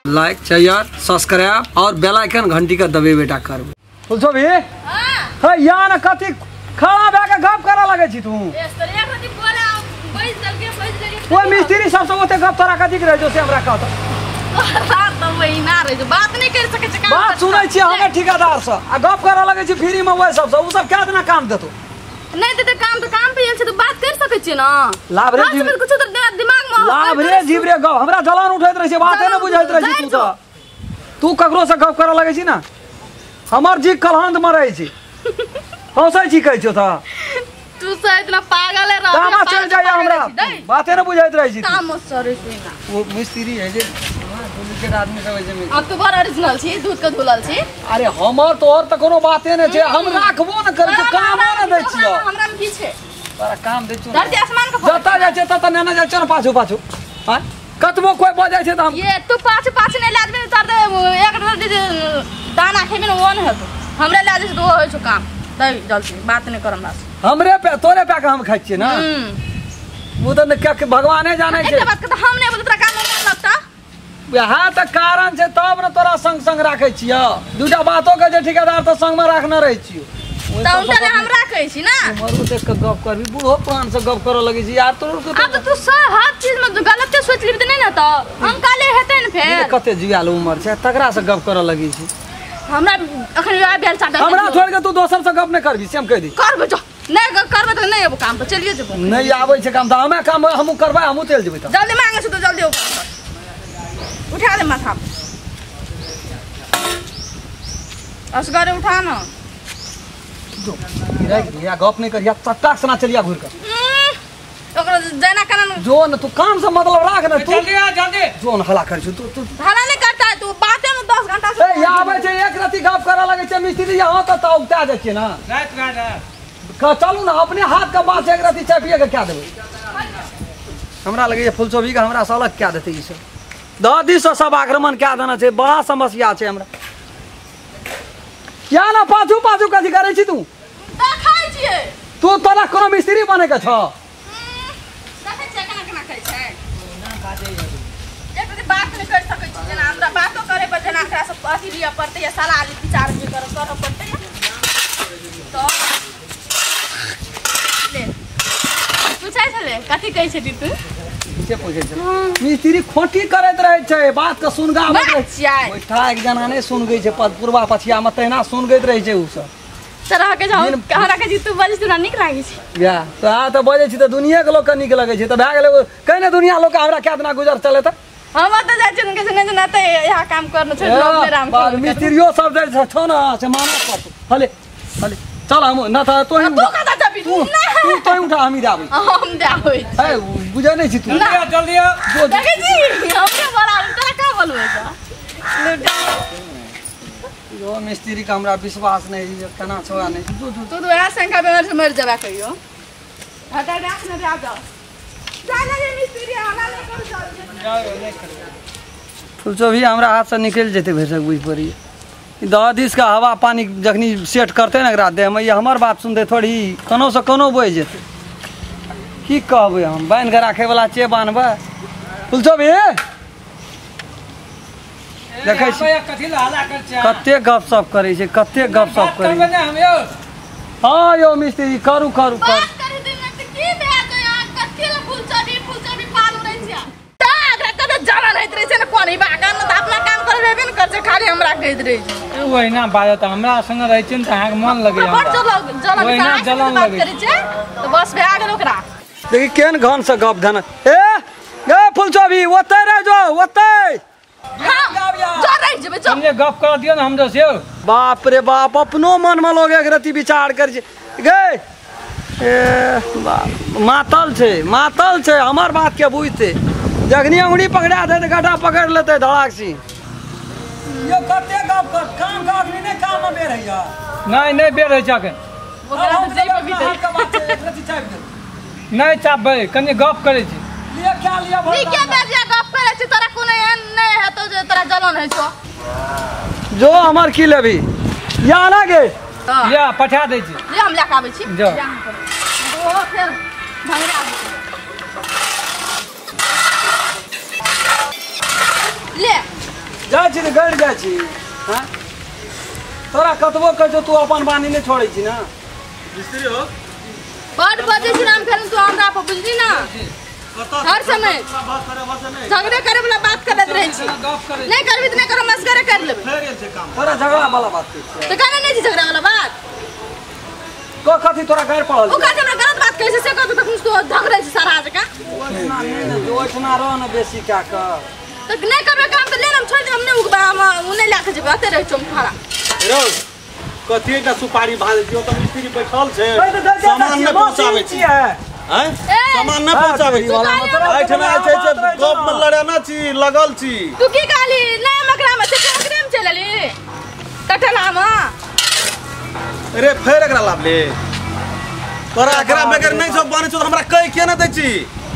Like share subscribe और बेल icon घंटी का दबे बेटा करबो। फुलछोबी हां या ना कथी खड़ा भए के गप करऽ लगै छी तू। ओइ मिस्त्री सब से ओते गप तोरा कथी के रहै छौ से हमरा कहत। तोरा महीना रहै छौ बात नहि कर सकै छै। बात सुनै छी हमे ठेकेदार से आ गप करऽ लगै छी फ्री में ओइ सब से। उ सब क्या दिना काम देतो नहीं देते काम तो काम पे आयल छै तो बात कर सकै छी ना। लाभ रे जीव कुछ तो दिमाग में लाभ रे जीव रे गप हमरा जलन उठैत रहै छै बाते न बुझैत रहै छी। तू त तू ककरो से गप करऽ लगै छी ना हमर जी कलहंद में रहै छी। हौसै छी कहै छौ त तू से इतना पागल है रह तामा चल जाय हमरा बाते न बुझैत रहै छी। तामा सॉरी सुना वो मिस्त्री है जे डुप्लीकेट आदमी सब है जे। अब तो बड़ ओरिजिनल छी दूध के धुलल छी। अरे हमर तोहर त कोनो बाते नै छै हम राखबो न करै छी कामो न दै छियो। हमरा में की छै तोरा काम दै छियो धरती आसमान के जता जाइ छै तता नेने जाइ छै न पाछू पाछू। हां कतबो कोई बजै छै त हम ये तू पाछू पाछू नै लादबे उतार दे एक दाना खेबे न वो न हेतो हमरा लादे छै त वो होइ छौ काम। दे जल्दी बात नै कर हमरा से। हमरे पे तोरे पे के हम खाइ छियै ना। वो त क्या के भगवाने जानै छै। एक बात के त हम नै बोल तोरा काम मन लगता वएह त कारण छै तब न तोरा संग संग राखै छियो। दूटा बातो के जे ठेकेदार त संग में राखने रहै छियो। त उनका हम राखै छी ना। उमरो देख के गप करबी बूढ़ो पुरान से गप करऽ लगै छी यार तोर अब त तू सब हर चीज में गलते सोच लेबी त नै न त हम काले हेतै न फेर। कते जुआल उमर छै तकरा से गप करऽ लगै छी। हमरा अखन विवाह भेल चाहता हमरा छोड़ के तू दोसर से गप नै करबी से हम कहि दी। करबे जो नै करबे त नै एबो काम पर चलिए जेबो। नै आबै छै काम त हमे काम हमहूँ करबै हमहूँ चलि जेबै त जल्दी मांगे छी त जल्दी ओ काम कर। उठा दे माथा असगरे उठा न जो या गप नहीं करिया चट्टाक सना चलिया घुर कर ओकरा जेना केना जो न तू काम से मतलब राख न तू जल्दी आ जल्दी जो न हला कर छी तू तू हला नहीं करता है तू बाते में 10 घंटा से ए आबै छै एक रति गप करऽ लगै छै मिस्त्री यहाँ त उगता जाइ छै ना रात रात का चलू ना अपने हाथ का बात एक रति चाय पिए के क्या देबै। हमरा लगैए फुलचोबी के हमरा से अलग क्या देतै ई सब दादी से सब आक्रमण क्या देना छै बड़ा समस्या छै हमरा। क्या ना पाछू पाछू कथी करै छी तू देखै छियै तू तोरा कोनो मिस्त्री बने के छ। देखै छियै केना केना करै छै एक रति बात नहि कर सकै छी जेना हमरा बातो करे पर जेना एकरा सब अथी लिअ पड़तै या सलाह ली विचार जे कर करऽ पड़तै तो ले पूछै छलै कथी कहै छली तू से पूछै छै मिस्त्री खोटी करैत रहै छै बात के सुनगाबैत रहै छै। बैठा एक जना नहि सुनगै छै पूर्वा पछिया मे तहिना सुनगैत रहै छै उ सब। तोरा के जाउ हमरा के जी तू बजै छी तोरा नीक लागै छै। या तो आ त बजै छी त दुनिया के लोक के नीक लगै छै त भए गेलै कहि ने दुनिया लोक के हमरा केतना गुजर चले त हम त जाइ छी हुनके संगे ना त यहाँ काम करना छोड़ दो अपने राम बाल मिस्त्रियो सब जाइ छौ न से मानऽ पड़तौ। हले हले चल हम न त तोही तू कतऽ जबी तू तू तोही उठा हम ही दाबै हम दाबै ए बुझै नै छी तू जल्दी आ देखै छी हमरे बड़ा तोरा का बोलबै त यो मिस्त्री के हमरा विश्वास नै है केना छौ आ नै तू तू तो वएह शंका बेमार से मर जबा कहियो हटा राख न जा जा जा जा मिस्त्री हला नै कर चल फुलचोबी हमरा हाथ से निकलि जेतै भरिसक बुझि पड़ैए। दह दिस के हवा पानी जखनी सेट करतै ने एकरा देहमे ई हमर बात सुनतै थोड़ी कोनो से कोनो बहि जेतै। की कहबै हम बान्हि के राखै वला छियै बान्हबै। फुलचोबी देखै छी कते गप सप करै छै कते गप सप करै छै। हँ यौ मिस्त्री करू करू करू ओहिना बाजत हमरा संग रहै छै त अहाँके मन लगैए ओहिना जलन लगै छै त बस भए गेल ओकरा। देखी केहन घन से गप धन ए गे फुलचोबी ओतै रहि जो ओतै जो रहि जेबै जो हमने गप कर दियौ ने हमरो से। बाप रे बाप अपनो मन में लोग एक रति विचार करै छै गे ए बाप मातल छै हमर बात के बुझतै जखनी अंगुरी पकड़ा दे त गड्ढा पकड़ लेतै धड़ाक सी। यो कते गप कर काम का अखनी नै काम में बेर हैया नै नै बेर है छै ओकरा त जइब भीतर के बात छै एक रति चापि दे नै चापबै कनि गप करै छी लिअ क्या लिअ भर नीके बेर गप करै छी तोरा कोनो एहन नै हेतौ जे तोरा जलन होइ छौ जो हमर की लेबी या ना गे या पठा दै छी ले हम लए के आबै छी जो ओ फेर भंगरा ले। छी तऽ गड़ि जाइ छी। हँ तोरा कतबो कहै छौ तू अपन बानी नहि छोड़ै छी ना। मिस्त्री हो बड बजै छी राम खेलन तू हमरा पर बुझली ना। हर समय झगड़े करे वाला बात करैत रहै छी। नहीं करबी त नहीं करो मस्करे कर लेबै। तोरा झगड़ा वाला बात छै त कहने नहीं छी झगड़ा वाला बात। को कथी तोरा गैर पड़ल ओ कहै हमरा गलत बात कहै छै से कहत तखन तू झगड़ै छी सारा जका। ओहिना नहि ने ओहिना रह ने बेसी का कर त नहीं करबै काम त ले हम छोड़ देब हम नहीं उगबा हम उ नहीं लए के जेबै अते रहै छौ हम खड़ा। रौ कथी का सुपारी भाज दियो त मिस्त्री बैठल छै सामान नहि पहुंचाबै छी। हैं सामान नहि पहुंचाबै छी एहिठमा छै छै गप में लड़ाना छी लगल छी। तू की कहली ना मकरा में से ओकरे में चल एली कटला में। अरे फेर एकरा लाभ ले तोरा एकरा बगैर नहीं सब बनै छौ त हमरा कहि के न दै छी।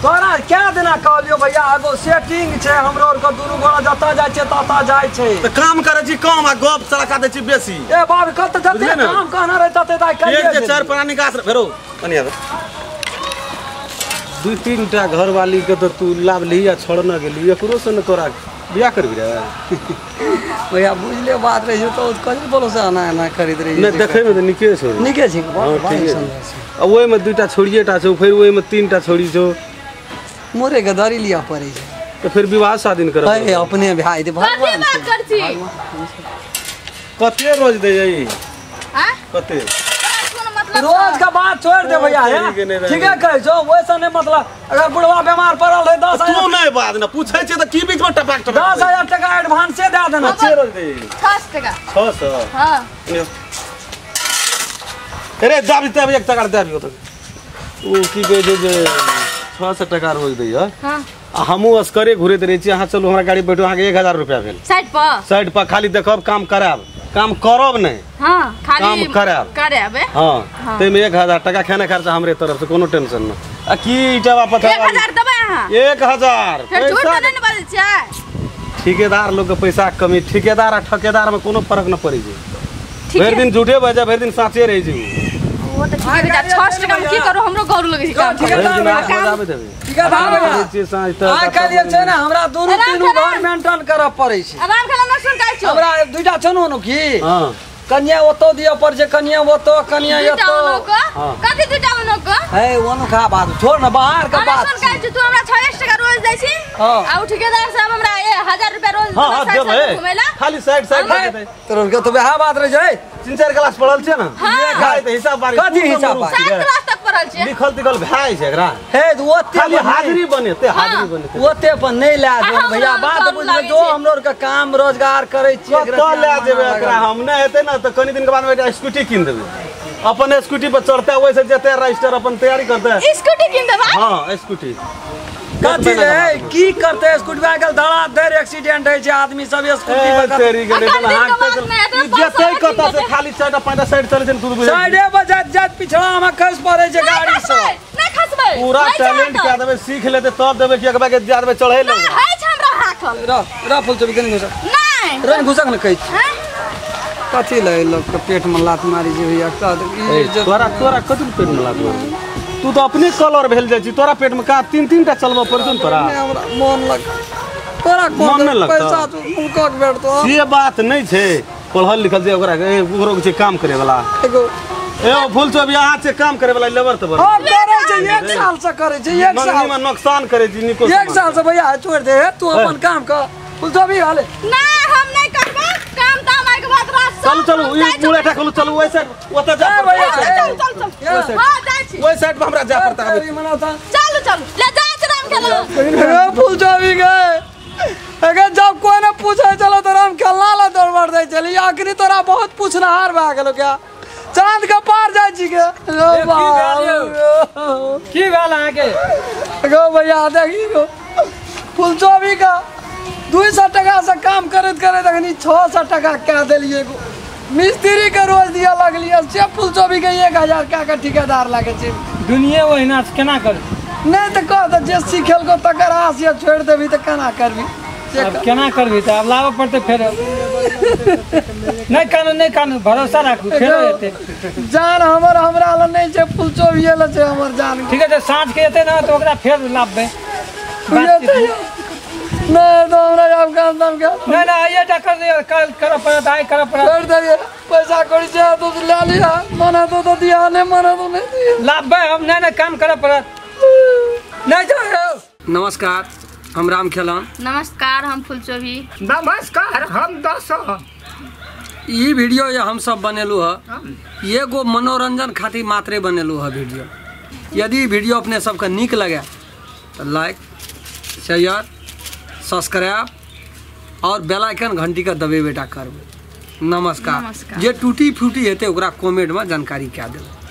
तोरा क्या देना कहलियो भैया एगो सेटिंग छै हमरो और के दुनू गोरा जतऽ जाइ छै ततऽ जाइ छै त काम करै छी कम आ गप सड़का दै छी बेसी। ए बाप कत जते काम कहना रहे तते दाइ कहिए एक जे चार प्राणी गाछ फेरो कनी आबे दू तीन टा घरवाली के त तू लाभ ली आ छोड़ न गेली एकरो से न तोरा बियाह करबी रे। भैया बुझले बात रही तो कहीं बोलो से आना आना खरीद रही नहीं देखे में त निके छौ निके छै बहुत सुंदर छै। आ ओइ में दुईटा छोड़िए टा छौ फेर ओइ में तीन टा छोड़ी छौ मोरे गदारी लिया पड़े छै तो फिर विवाह शादी करब ए अपने भाई दे भगवान कथी बात कर छी कते रोज दे जाई हां कते रोज का बात छोड़ दे भैया ठीक है कहै छौ वैसा नहीं मतलब अगर बुढ़वा बीमार पड़ल रहे 10,000 तू नहीं बात ना पूछै छै त की बीच में टपाक टपाक 10,000 टका एडवांस से दे देना। कते रोज दे 6 टका 600 हां अरे दाबी तब एक टका दे दियो त उ की कहै छै जे 600 टका रोज दैया। हां आ हमहूँ असकरे घुरैत रहै छी। अहाँ चलू हमरा गाड़ी बैठू अहाँके 1000 रुपया भेल साइड पर साइड पर खाली देखब काम करायब काम करब नहीं। हां खाली काम करायब करायब। हां ताहिमे 1000 टका खाना खर्चा हमरे तरफ से कोनो टेंशन न। आ की ईटावा पत्थर 1000 देबै अहाँ 1000 फेर झूठ त नहि ने बाजै छियै। ठेकेदार लोग के पैसा के कमी ठेकेदार आ ठकेदार में कोनो फर्क न पड़ै छै। भरि दिन झूठे बाजै भरि दिन साँचे रहै छै। वो त ठीक है 6 टका में की करू हमरो गौर लगै छै काम। ठेकेदार भैया आइ काल्हि जे छै ने हमरा दुनू तीनू घर मेंटेन करऽ पड़ै छै। आराम खेला न सुन काइ छौ हमरा दुईटा छौ ने की। हां कन्या ओतो दिअ पड़ छै कन्या ओतो कन्या एतो कथी दुईटा ओनो के हे ओनो खा बात छोड़ न बाहर के बात सुन काइ छौ तू हमरा 6 टका रोज दै छी आ उ ठेकेदार साहब हमरा 1000 रुपया रोज घुमेला खाली साइड साइड दे तोर के तो वएह बात रह छै। 3-4 क्लास पढ़ल छै ना हां त हिसाब बारी कथी हिसाब बारी 7 क्लास तक पढ़ल छै लिखल तिखल भए छै एकरा। हे ओते खाली हाजिरी बनेते हाजिरी बनेते ओते पर नहीं लए जेबै भैया बात बुझबै जो हमरो के काम रोजगार करै छी एकरा लए जेबै एकरा हम नै हेतै ना त कनी दिन के बाद एकटा स्कूटी कीन देबै अपन स्कूटी पर चढ़ते ओइसे जेते रजिस्टर अपन तैयारी करते स्कूटी कीन देबै। हां स्कूटी कथी रे की करते स्कूटी पर गेल धड़ा धड़ एक्सीडेंट होइ छै आदमी सब स्कूटी पर तेरी गेलै त हां जेते कत से खाली 4टा 5टा साइड चलै छै तू बुझै साइडे पर जाइत जाइत पिछड़ा में खसि पड़ै छै गाड़ी से। नै खसबै पूरा टैलेंट के देबै सीख लेते तब देबै कि एकबा के जा देबै चढ़ै ले नै है छै हमरा हाकल र र फुल चोबी कनी घुसक नै रन घुसक न कहै छी कथी ले लोग के पेट में लात मारी जे भैया कह तोरा तोरा कथी पेट में लात मारी तू तो अपने कलर भेल जाइ छी तोरा पेट में का तीन तीन टा चलबऽ पड़तौ ने तोरा। हमरा मन लग तोरा मन नहि लगतौ पैसा तू मुकक बैठतो से बात नहीं छै। पढ़ल लिखल जे ओकरा ओकरो छै काम करे वाला एगो ए फूल चोबी अहाँ छै काम करे वाला लेबर त हम करै छै 1 साल से करै छै 1 साल में नुकसान करै छी निको 1 साल से भैया छोड़ दे तू अपन काम कर फूल चोबी हाले ना हम नहीं करबो काम ताम आइ के बाद रात चलू चलू ई मुड़ेटा खोलू चलू ओइ साइड ओतऽ जा भैया चल चल चल हां जाइ छी ओइ साइड पर हमरा जा पड़ता चलू चलू ले जा राम खेला ए फूल चोबी गए अगर जब कोई न पूछे चलो तो राम खेलना ला दौड़ दे चली आखिरी तोरा बहुत पूछनहार भए गेलो क्या चांद के पार जाइ छी के की भेल अहाँ के गो भैया देखी गो फूल चोबी का 200 टका से काम करैत करैत अखनी 600 टका कह देलिए गो मिस्त्री के रोज दिया लगलिए से फूल चोबी के 1000 का के ठेकेदार लागे छै। दुनिया ओहिना केना कर नहीं त कह त जे सीखल को तकर आस या छोड़ देबी त केना करबी अब केना करबी त अब लाबऽ पड़तै फेर। नहीं कानू नहीं कानू भरोसा राखू फेर एते जान हमर हमरा ल नहीं छै फूल चोबी ल छै हमर जान। ठीक है साँझ के एते ना त ओकरा फेर लाबबै। नहीं तो हमरा आब काम दाम के नहीं नहीं आइए टा कर दियो कल करऽ पड़त आइ करऽ पड़त। छोड़ दिए पैसा कौड़ी से तो ले लिया मना तो दिया नहीं मना तो नहीं दिया लाबे हम नहीं नहीं काम करऽ पड़त नहीं जाओ। नमस्कार हम राम खेलन। नमस्कार हम फुलचोभी। नमस्कार हम दस। ई वीडियो ये हम सब बनेलू है एगो मनोरंजन खातिर मात्रे बनेलू है वीडियो। यदि वीडियो अपने सबके नीक लगे तो लाइक शेयर सब्सक्राइब और बेल आइकन घंटी के दबेबे टा करबै। नमस्कार। नमस्कार। जे टूटी फूटी हेतै ओकरा कमेंट में जानकारी कए देबै।